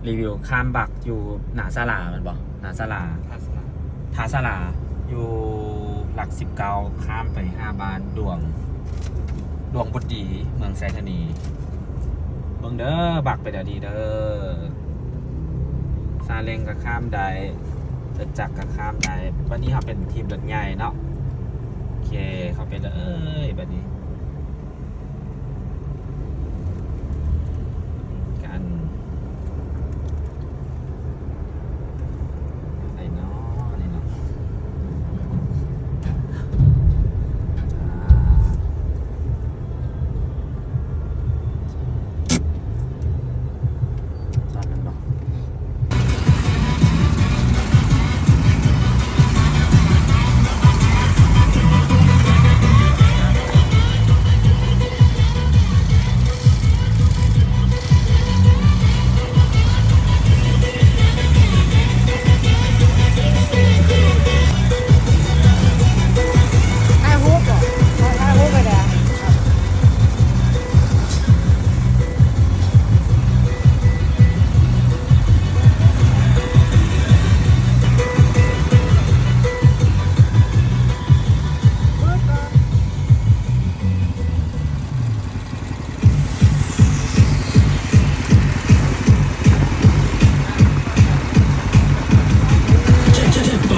ຣີວິວຂ້າມບັກຢູ່ໜ້າສາລາແມ່ນບໍ່? ໜ້າສາລາ ທ່າສາລາ ທ່າສາລາ ຢູ່ຫຼັກສິບເກົ້າ ຂ້າມໄປຫາບ້ານດວງ ດວງບຸດດີ ເມືອງໄຊທານີ. ເບິ່ງເດີ ບັກໄປແຖວນີ້ເດີ ຊາເລັງກໍຂ້າມໄດ້ ລົດຈັກກໍຂ້າມໄດ້. ບັດນີ້ເຮົາເປັນທີມລົດໃຫຍ່ເນາະ. ໂອເຄ ເຂົ້າໄປເລີຍບັດນີ້. ກັນ ໄປເນາະ ນີ້ເນາະ ອ່າ ຈອດແມ່ນບໍ່? ຖ່າຍຮູບບໍ? ຖ່າຍ ຖ່າຍຮູບໄປແດ່.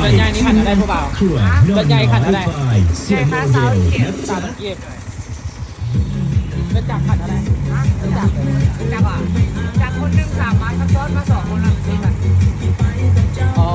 ລົດໃຫຍ່ນີ້ຄັນເທົ່າໃດຜູ້ບ່າວ? ລົດໃຫຍ່ຄັນເທົ່າໃດ? ໃຫຍ່ຄ່າຊາວເຈັດ ຊາວເຈັດ. ເປັນຈັກຂັນເທົ່າໃດ? ຮະ? ເປັນຈັກ ຈັກຫວາ? ຈັກຄົນໜຶ່ງສາມພັນ ຄັນຊ້ອນມາສອງຄົນລະສີ່ພັນ. ອໍ.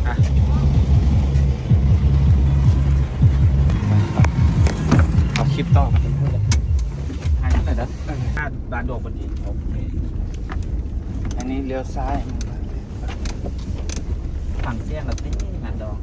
ອ່ະ ເອົາຄລິບຕໍ່ມາເຫັນເພິ່ນເລີຍ ຖ່າຍເທົ່າໃດເດີ ເອີ ບ້ານດອກບໍ່ດີ. ໂອເຄ ອັນນີ້ລ້ຽວຊ້າຍ ຟັງສຽງລະຕິ ງານດອກ.